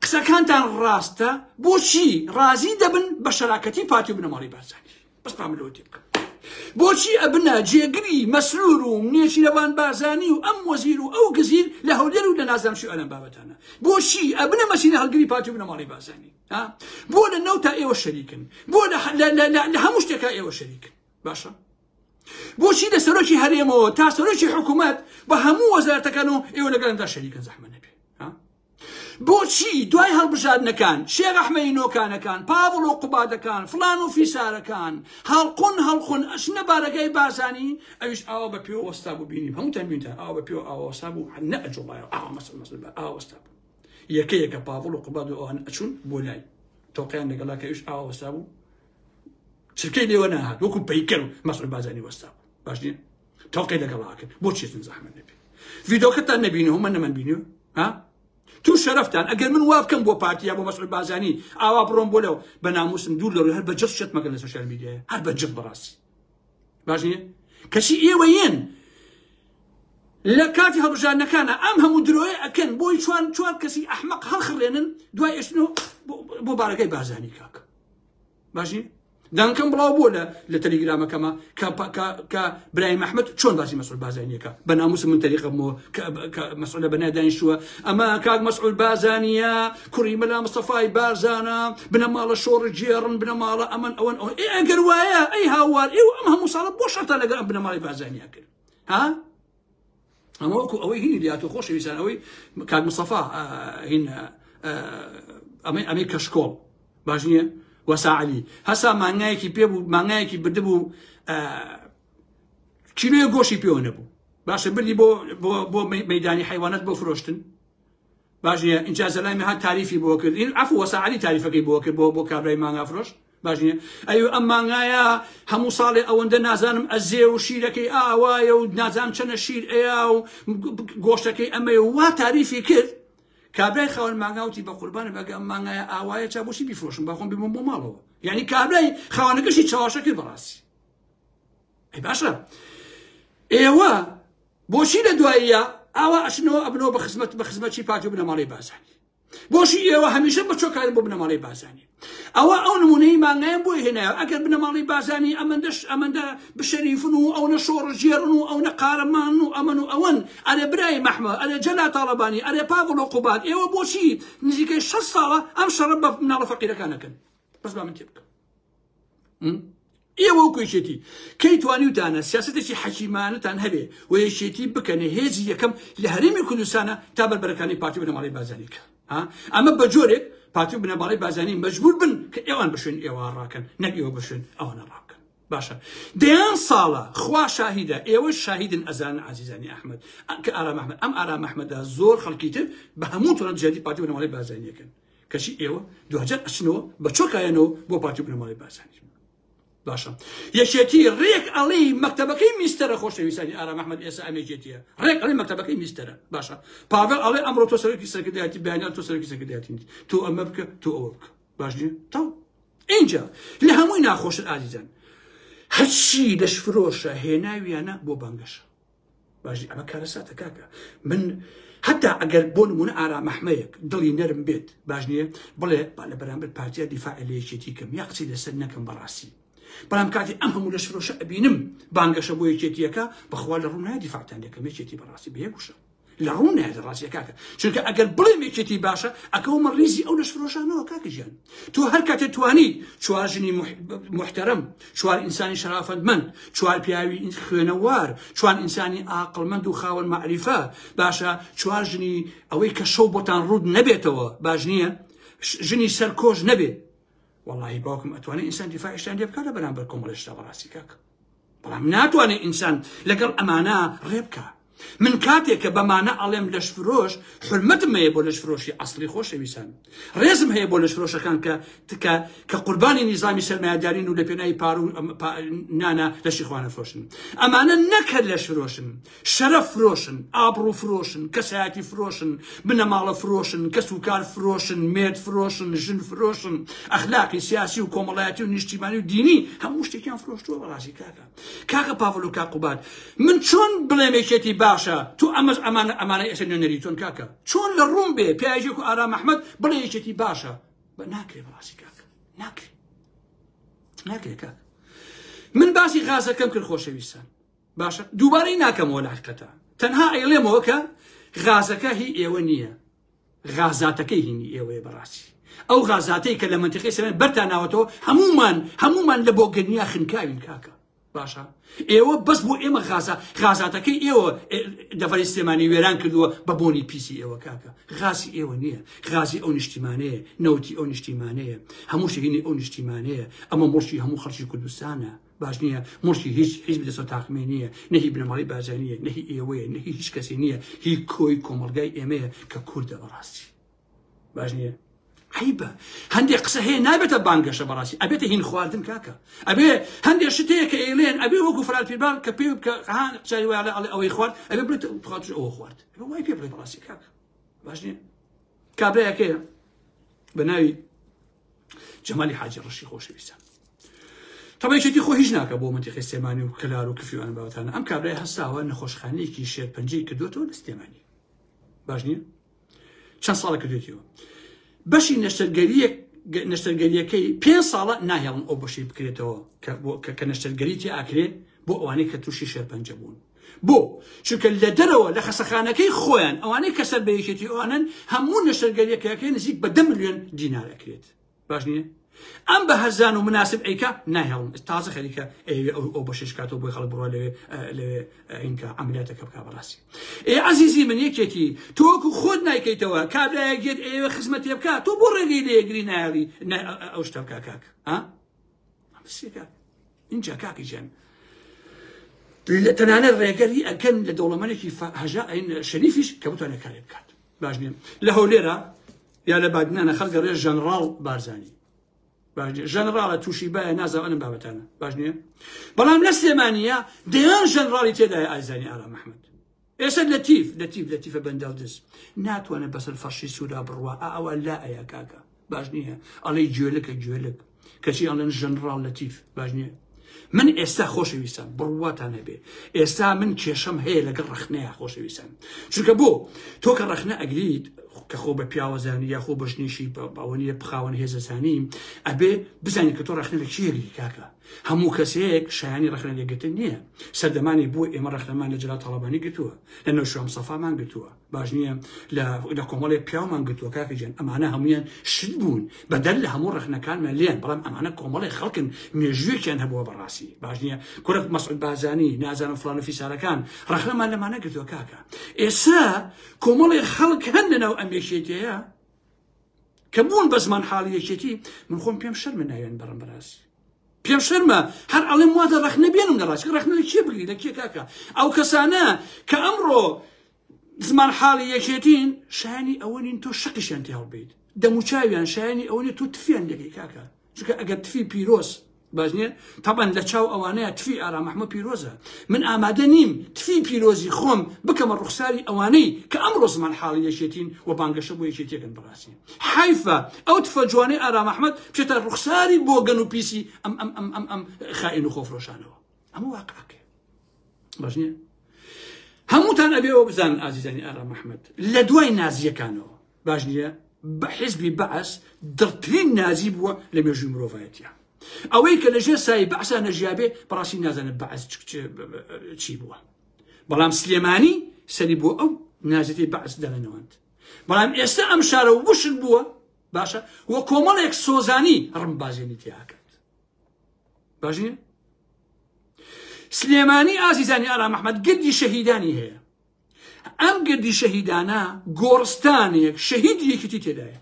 قسەکانتان ڕاستە بۆچی ڕازی دەبن بە شەراکەتی پارتی و بنەماڵی بارزانی بەس با من لەوە تێبکەم بۆچی ئەبنە جێگری مەسرور و نێچیرەوان بارزانی و ئەم وەزیر و ئەو گزیر لە هەولێر و لە نازانم چی ئەلەم بابەتانە بۆچی ئەبنە مەسینە هەڵگری پارتی و بنەماڵی بارزانی بۆ لە نەوتا ئێوە شەریکن بۆ لە هەموو شتێکا ئێوە شەریکن باشە بۆچی لە سەرۆکی هەرێمەوە تا سەرۆکی حکوومەت بە هەموو وەزارەتەکان و ئێوە لەگەڵدا شەریکن زەحمە نەبێ بۆچی دوای هەڵبژاردنەکان شێخ ئەحمەدی نۆکانەکان پاڤڵ و قوبادەکان فڵان و فیسارەکان هەڵقون هەڵقون ئەچنە بارەگای بارزانی ئەویش ئاوا بە پێوە وەستا بوو بینیم هەمووتان بینتان ئاوا بە پێوە ئاوا وەستا بوو نە ئەجوڵایەوە ئاوا مەسل مەسل بە ئاوا وەستا بوو یەکە یەکە پاڤڵ و قوباد و ئەوان ئەچوون بۆ لای. تۆقیان لەگەڵا کە ئیش ئاوا وەستا بوو چرکەی لێوە ناهات وەکو پەیکەر و مەسعود بارزانی وەستا بوو باش نییە تۆقی لەگەڵا کرد بۆ چێتن زەحمەت نەبێ ڤیدۆکەتان نەبینی هەمە نەمەن بینیوە ها تو شەرەفتان ئەگەر من وا بکەم بۆ پارتیا بۆ مەسعود بارزانی ئاوا بڕۆم بۆ لەو بە ناموسم دوور لە ڕووی هەر بە جڕ شت مەکەن لە سۆشیال میدیایە هەر بە جڕ بەڕاستی باش نییە کەچی ئێوە یەن لە کاتی هەڵبژاردنەکانە ئەم هەموو درۆیە ئەکەن بۆی چوار چوار کەسی ئەحمەق هەڵخڕێنن دوای ئێشتنەوە بۆ بارەگای بارزانی کاک باش نییە دەنگەکەم بڵاو بووە لە لە تەلیگرامەکەمە کە کە کە برایم ئەحمەد چۆن باسی مەسعود بارزانیەکە بە ناموس من تەریقەمەوە کە کە مەسعود لە بەنای دانیشتووە ئەمە کاک مەسعود بارزانیە کوڕی مەلا مستەفای بارزانە بنەماڵە شۆڕشگێڕن بنەماڵە ئەمن ئەوەن ئەوەن ئێ ئەگەر وایە ئەی هاوار ئێوە ئەم هەموو ساڵە بۆ شەڕتان لەگەڵ ئەم بنەماڵەی بارزانیە کرد ها ئەمە وەکو ئەوەی هینی لاتۆ خۆشەویستان ئەوەی کاک مستەفا هین ئەمەی ئەمەی کەشکۆڵ باش نییە وەسا عەلی هەسا مانگایەکی پێ بوو مانگایەکی بردبوو کیلۆیە گۆشی پێوە نەبوو باشە بردی بۆ بۆ بۆ مەدانی حیوانات بۆ فرۆشتن باش نییە اینجا زەلامی هات تاریفی بۆ کرد این عفو وەسا عەلی تاریفەکەی بۆ کرد بۆ بۆ کابرای مانگا فرۆش باش نییە ئەی ئەم مانگایە هەموو ساڵێ ئەوەندە نازانم ئەزێ و شیرەکەی ئاوایە و نازانم چەنە شیر ئەیا و گۆشتەکەی ئەمەیە وا تاریفی کرد کابرای خاوەن مانگا وتی بە قوربانە بەگە ئەم مانگایە ئاوایە چا بۆچی بیفرۆشم با خۆم ببم بۆ ماڵەوە یعنی کابرای خاوەنەکەشی چاواشە کرد بەڕاستی ئەی باشە ئێوە بۆچی لە دواییە ئاوا ئەچنەوە ئەبنەوە بە خزمەت بە خزمەتی پارتی و بنەماڵەی بارزانی بۆچی ئێوە هەمیشە بە چۆکارن بۆ بنەماڵەی بارزانی ئەوە ئەو نمونەی مانگایان بۆی هێنایەوە ئەگەر بنەماڵەی بارزانی ئەمەندەش ئەمەندە بشەریفن و ئەونە شۆڕشگێڕن و ئەونە قارەمان و ئەمەن و ئەوەن ئەرێ برای مەحمە ئەرێ جەلا تاڵەبانی ئەرێ پاڤڵ و قوباد ئێوە بۆچی نزیکەی 6 ساڵە ئەم شەڕە بە مناڵە فەقیرەکان ئەکەن بەس با من تێبکەم ئێوە وەکو یەکێتی کەی توانیوتانە سیاسەتێکی حەکیمانەتان هەبێ و یەکێتی بکەنە هێزی یەکەم لە هەرێمی کوردستانە تا بەربەرەکانی پارتی بنەماڵەی بارزانی کە ئەمە بە جۆرێک پارتی و بنەماڵەی بارزانی مەجبور بن کە ئێوان بە شوێن ئێوە ڕاکەن نەک ئێوە بە شوێن ئەوانە ڕابکەن باشە دەیان ساڵە خوا شاهیدە ئێوە شاهیدن ئەزان عزیزانی ئەحمد کە ئارام ئەحمد ئەم ئارام ئەحمەدا زۆر خەڵکی تر بە هەموو تۆنە دژایەتی پارتی بنەماڵەی بارزانیەکەن کەچی ئێوە دواجار ئەچنەوە بە چۆکایەنەوە بۆ پارتی و بنەماڵەی بارزانی باشە یەکێتی ڕێک ئەڵێی مەکتەبەکەی میستەرە خۆشەویستانی ئارام ئەحمەد ئێستا ئەم یەکێتیە ڕێک ئەڵێ مەکتەبەکەی میستەرە باشە پاڤێڵ ئەڵێ ئەمڕۆ تۆ سەرۆکی سەرکردایەتی بەیانیان تۆ سەرۆکی سەرکردایەتی نیت تۆ ئەمە بکە تۆ ئەوە بکە باش نییە تاو اینجا لە هەمووی ناخۆشتر ئازیزان هەرچی لەشفرۆشە هێناویانە بۆ بانگەشە باشی ئەمە کارەساتە کاکە من هەتا ئەگەر بۆ نمونە ئارام ئەحمەیەک دڵی نەرم بێت باش نییە بڵێ با لە بەرامبەر پارتیا دیفاع لە یەکێتی کەم یا قسەی لەسەر نەکەم بەڕاستی بەڵام کاتی ئەم هەموو لەش فرۆشە ئەبینم بانگەشە بۆ یەکێتیەکە بەخوا لە ڕوو نایە دیفاعتان دەکەم یەکێتی بەڕاستی بە یەک وشە لە ڕوو نایە لە ڕاستیە کاکە چونکە ئەگەر بڵێم یەکێتی باشە ئەکەومە ڕیزی ئەو لەش فرۆشانەوە کاکە گیان تۆ هەر کاتێ توانی چوار ژنی محتەرم چوار ئینسانی شەرافەتمەند چوار پیاوی خوێنەوار چوار ئینسانی ئاقڵمەند و خاوەن مەعریفە باشە چوار ژنی ئەوەی کە شەو بۆتان ڕوود نەبێتەوە باش نییە ژنی سەرکۆش نەبێ وەڵی باوکم ئەتوانێت ئینسان دیفاعیشتان لێ بکات لە بەرامبەر کۆمەڵێشتا بەڕاستی کاک بەڵام ناتوانێت ئینسان لەگەڵ ئەمانە ڕێ بکە من کاتێک کە بەمانە ئەڵێم لەشفرۆش حرمەتم هەیە بۆ لەشفرۆشی ئەسڵی خۆشەویستان ڕێزم هەیە بۆ لەشفرۆشەکان کە تکە کە قوربانی نیزامی سەرمایەدارین و لە پێناوی پارو نانە لەشی خۆیان ئەفرۆشن ئەمانە نەک هەر لەشفرۆشن شەرەف فرۆشن ئابڕوو فرۆشن کەسایەتی فرۆشن بنەماڵە فرۆشن کەس و کار فرۆشن مێرد فرۆشن ژن فرۆشن ئەخلاقی سیاسی و کۆمەڵایەتی و نیشتیمانی و دینی هەموو شتێکیان فرۆشتووە بەڕاستی کاکە کاکە پاڤڵ و کاک قوباد من چۆن بڵێم یەکێتی باشە تۆ ئەمەش ئەمانە ئەمانە ئێستا نوێنەری تۆن کاکە چۆن لە ڕووم بێ پیاوێک و ئارام ئەحمەد بڵێ یەکێتی باشە بە ناکرێ بەڕاستی کاکە ناکرێ ناکرێ کاکە من باسی غازەکەم کرد خۆشەویستان باشە دووبارەی ناکەمەوە لە حقیقەتە تەنها ئەیڵێمەوە کە غازەکە هی ئێوە نییە غازاتەکەی هینی ئێوەیە بەڕاستی ئەو غازاتەی کە لە منتیقەی سەمێن بەرتان ناوەتەوە هەموومان هەموومان لە بۆگەنیا خنکاوین کاکە باشە ئێوە بەس بۆ ئێمە غازا غازاتەکەی ئێوە دەڤەری سلێمانی وێران کردووە بە بۆنی پیسی ئێوە کاکە غازی ئێوە نییە غازی ئەو نیشتیمانەیە نەوتی ئەو نیشتیمانەیە هەموو شتێکی ئەو نیشتیمانەیە ئەمە موڵکی هەموو خەڵکی کوردستانە باش نییە موڵکی هیچ حیزب دەسەڵات تاقمێ نییە نەهی بنەماڵەی بارزانیە نەهی ئێوەیە نەهی هیچ کەسی نییە هی کۆی کۆمەڵگای ئێمەیە کە کوردە بەڕاستی باش نییە. عیبە هەندێک قسە هەیە نابێتە بانگەشە بەڕاستی ئەبێتە هین خواردن کاکە ئەبێ هەندێک شت هەیە کە ئەیڵێن ئەبێ وەکو فرات پیربان کە پێ کە ها قسەی وایە ئەڵێ ئەوەی خوارد ئەبێ بڵێت خاتوش ئەوە خوارد ئەبێ وای پێ بڵێ بەڕاستی کاکە باش نییە کابرایەکەیە بە ناوی جەمالی حاجی ڕەشی خۆشەویستە تەبا یەکێتی خۆ هیچ ناکە بۆ منتیقی سلێمانی و کەلار و کفری و ئەم بابەتانە ئەم کابرای هەستاوە نەخۆشخانەیەکی شێرپەنجەی کردوێتەوە لە سلێمانی باش نییە چەند ساڵە کردوێتیەوە بەشی نەشتەرگەریەک نەشتەرگەریەکەی پێ ساڵە ناهێڵن ئەو بەشی بکرێتەوە کە نەشتەرگەری تێ ئاکرێ بۆ ئەوانەی کە تووشی شێرپەنجە بوون بۆ چونکە لە دەرەوە لە خەسەخانەکەی خۆیان ئەوانەی کە سەر بە یەکێتی ئەوانن هەموو نەشتەرگەریەکەکەی نزیک بە 10 ملیۆن دینار ئەکرێت باش نییە ئەم بە هەرزان و مناسب ئەیکا ناهێڵن تازە خەریکە ئەیەوێ ئەو ئەو بەشێش کاتەوە بۆی خەڵک بڕوا لەوێ لەوێ ئینکە عەمەلیاتەکە بکا بەڕاستی ئێ عەزیزی من یەکێتی تۆ وەکو خۆت نایکەیتەوە کابرایەک دێت ئەیەوێ خزمەتێ بکا تۆ بۆ ڕێگەی لێگری نایەڵی ئەو شتە بکا کاک ها اینجا کاکی گیان لە تەنانەت ڕێگەری ئەکەن لە دەوڵەمەنێکی هەژا شەریفیش کە بتوانێت کارێ بکات باش نییە لە هەولێرە یا لە بادینانە خەڵکە ڕێ ژەنڕاڵ بارزانی باش نییە ژەنڕاڵە تووشی باە نازانم ئەم بابەتانە باش نییە بەڵام لە سلێمانیە دەیان ژەنڕاڵی تێدایە ئازانی ئارام ئەحمەد ئێستا لەتیف لەتیف لەتیفە بەنداو دز ناتوانێت بەسەر فەرشی سوورا بڕوا ئەوە لا ئەیا کاکە باش نییە ئەڵێ گوێلکە گوێلک کەچی ئەڵێن ژەنڕاڵ لەتیف باش نییە من ئێستا خۆشەویستان بڕواتان هەبێ ئێستا من کێشەم هەیە لەگەڵ ڕەخنەیە خۆشەویستان چونکە بۆ تۆ کە ڕەخنە ئەگریت کە خۆ بە پیاوەزانی یاخۆ بە ژنیشی ئەوە نییە بخاوەن هێزەزانی ئەبێ بزانین کە تۆ ڕەخنە لە کێ کاکە هەموو کەسێک شایانی ڕەخنە لێگرتن نییە سەردەمانی بوو ئێمە ڕەخنەمان لە جەلال تاڵەبانی گرتووە لە نەوشیروان مستەفامان گرتووە باش نییە لە کۆمەڵێک پیاومان گرتووە کاکە گیان ئەمانە هەمویان شت بوون بەدەر لە هەموو ڕەخنەکانمان لێن بەڵام ئەمانە کۆمەڵێک خەڵکن مێژوویەکیان هەبووە بەڕاستی باش نییە کورە مەسعود بارزانی نازانم فڵان و فیسارەکان ڕەخنەمان لەمانە گرتووە کاکە ئێستا کۆمەڵێک خەڵک هەن لەناو ئەم یەکێتیەیە کە بوون بە زمان حاڵی یەکێتی من خۆم پێم شەرمە ناویان بەڕم بەڕاستی پێم شەرمە هەر ئەڵێم وادە ڕەخنە بێنم لە ڕاستی ڕەخنە لە کێ بگری لە کێ کاکە ئەو کەسانە کە ئەمڕۆ زمان حاڵی یەکێتین شایانی ئەوە نین تۆ شەقیشیان تێ هەڵبیت دەموچاویان شایانی ئەوە نیە تۆ تفیان لێکەی کاکە چونکە ئەگەر تفی پیرۆز باش نییە تەبەن لە چاو ئەوانەیە تفی ئارام ئەحمە پیرۆزە من ئامادە نیم تفی پیرۆزی خۆم بکەمە ڕوخساری ئەوانەی کە ئەمڕۆ زمان حاڵی یەکێتین و بانگەشە بۆ یەکێتیەکەن بەڕاستی حیفە ئەو تفە جوانەی ئارام ئەحمەد بچێتە ڕوخساری بۆگەن و پیسی ئەم ئەم ئەم ئەم ئەم خائین و خۆفرۆشانەوە ئەمە واقعەکەی باش نییە هەمووتان ئەبێ ئەوە بزانن ئازیزانی ئارام ئەحمەد لە دوای نازیەکانەوە باش نییە بە حیزبی بەعس دڕترین نازی بووە لە مێژووی مرۆڤایەتە ئەوەی کە لەژێر سای بەعسا نەژیابێ بەڕاستی نازانێت بەعس چی بووە بەڵام سلێمانی سەری بۆ ئەو نازێتی بەعس دەنەوەند بەڵام ئێستا ئەم شارە وشک بووە باشە و کۆمەڵێک سۆزانی ڕمبازێنی تیاکرد باش نییە سلێمانی ئازیزانی ئارام ئەحمەد گردی شەهیدانی هەیە ئەم گردی شەهیدانە گۆڕستانێک شەهیدی یەکێتی تێدایە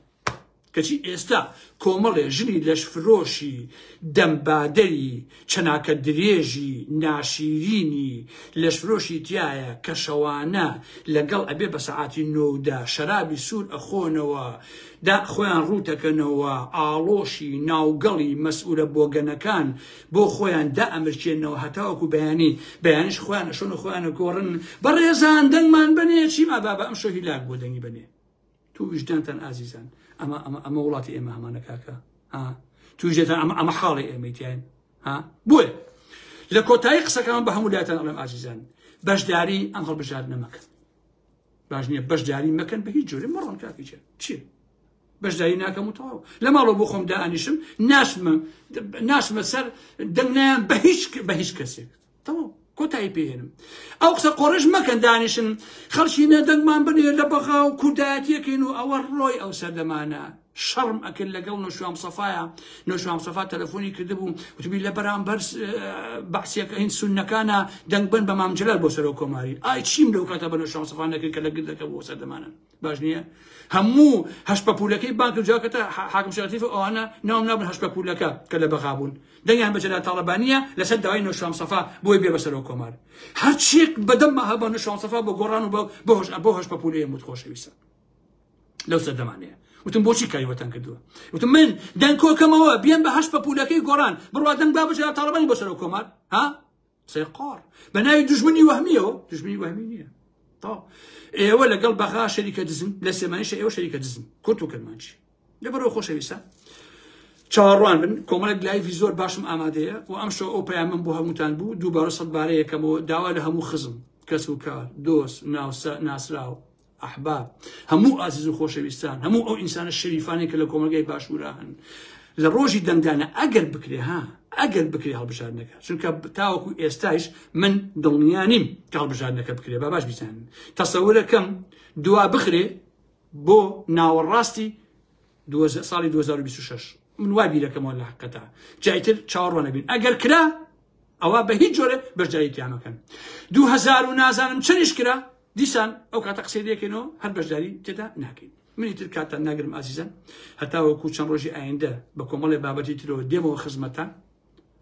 کەچی ئێستا کۆمەڵێ ژنی لەشفرۆشی دەمبادەری چەناکە درێژی ناشیرینی لەشفرۆشی تایە کە شەوانە لەگەڵ ئەبێ بە سەعاتی نۆدا شەرابی سوور ئەخۆنەوە دا خۆیان ڕووتەکەنەوە ئاڵۆشی ناوگەڵی مەسئولە بۆگەنەکان بۆ خۆیان دائەمرکێنەوە هەتاوەکو بەیانی، بەیانیش خۆیان ئەشۆن و خۆیان ئەگۆڕن، بەڕێزان دەنگمان بەنێ چیما بابە ئەمشەو هیلاک بووە دەنگی بەنێ تو ویژدانتان ئازیزان ئەمە ئەمە ئەمە وڵاتی ئێمە هەمانە کاکە ها تو ویژدانتان ئەمە ئەمە حاڵی ئێمەی تیاین ها بۆیە لە کۆتایی قسەکان بە هەموو لایەتان ئەڵێم ئازیزان بەشداری ئەم هەڵبژاردنە مەکەن باش نییە بەشداری مەکەن بە هیچ جۆرێ مەڕۆن کاکی چێ چی بەشداری ناکەم و تەواو لە ماڵەوە بۆ خۆم دائەنیشم ناشمە ناشمە سەر دەنگ نایان بە هیچ بە هیچ کەسێک تەواو کۆتایی پێهێنم ئەو قسە قۆڕش مەکەن دانیشن خەڵکی نە دەنگمان بنێ لە بەغا و کوردایەتیەکەین و ئەوە ڕۆی ئەو سەردەمانە شەڕم ئەکرد لەگەڵ نۆشوام سەفاە نۆشوام سەفا تەلەفۆنی کردبوو وتبی لە بەرامبەر بەعسیەکە هین سوننەکانە دەنگ بن بە مام جەلال بۆ سەرۆک کۆماری ئای چیم لەو کاتە بە نۆشوام سەفا نەکرد کە لە گردەکە بۆ سەردەمانە باش نییە هەموو هەشت پەپولەکەی بانک و جاکەتە حاکم شەرەتیف ئەوانە ناوم نابن هەشت پەپولەکە کە لە بەغا بوون دەنگیان بە جەلال تاڵەبانییە لەسەر داوای نۆشوام سەفا بۆی بێ بە سەرۆک کۆمار هەرچیەک بەدەمما هەبا نۆشوام سەفا بۆ گۆڕان و بۆ هەشت پەپولەیە موت خۆشەویستە. لەو سەردەمانەیە وتم بۆچی کاری وەتان کردووە وتم من دەنگ کۆکەمەوە بیەن بە هەشت پەپولەکەی گۆڕان بڕوا دەنگ با بجا تاڵەبانی بۆ سەرۆک کۆمار ها سەیقار بە ناوی دوژمنی وەهمیەوە دوژمنی وەهمی نییە تا ئێوە لەگەڵ بەغا شەریکە دزن لە سێمانیشە ئێوە شەریکە دزن کورت و کرمانجی لەبەرەوە خۆشەویستە چاوەڕوان بن کۆمەڵێک live ی زۆر باشم ئامادەیە و ئەم شەو ئەو پەیامم بۆ هەمووتان بوو دووبارە سەد بارە یەکەمەوە داوا لە هەموو خزم کەس و کار دۆست ناوسە ناسراو ئەحباب هەموو ئازیز و خۆشەویستان هەموو ئەو ئینسانە شەریفانەی کە لە کۆمەلگای باشوورا هەن لە ڕۆژی دەنگدانە ئەگەر بکرێ ها ئەگەر بکرێ هەڵبژاردنەکە چونکە تاوەکو ئێستایش من دڵنیا نیم کە هەڵبژاردنەکە بکرێ با باش بیزانن تەسەورەکەم دوا بخرێ بۆ ناوەڕاستی ساڵی 2026 من وا بیرەکەمەوە لە حقەتا جایتر چاوەڕوانە بین ئەگەر کرا ئەوە بە هیچ جۆرە بەشداری تیامەکەن 2000 و نازانم چەنیش کرا دیسان ئەو کاتە قسەی لێکەینەوە هەر بەشداری تێدا ناکەین منی تر کاتتان ناگرم ئازیزان هەتاوەکو چەند ڕۆژی ئایندە بە کۆمەڵێ بابەتی ترەوە دێمەوە خزمەتان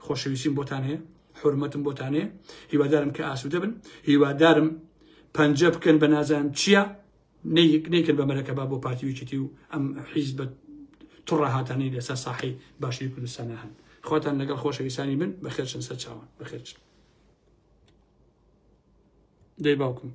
خۆشەویستیم بۆتان هەیە حرمەتم بۆتان هەیە هیوادارم کە ئاسوودە بن هیوادارم پەنجە بکەن بە نازانم چییە نەیکرد بە مەرەکەبا بۆ پارتی ویچێتی و ئەم حیزبە توڕەهاتانەی لەسەر ساحەی باشووری کوردستانە هەن خواتان لەگەڵ خۆشەویستانی من بەخێرچن سەر چاوان بەخێرچن دەی باوکم.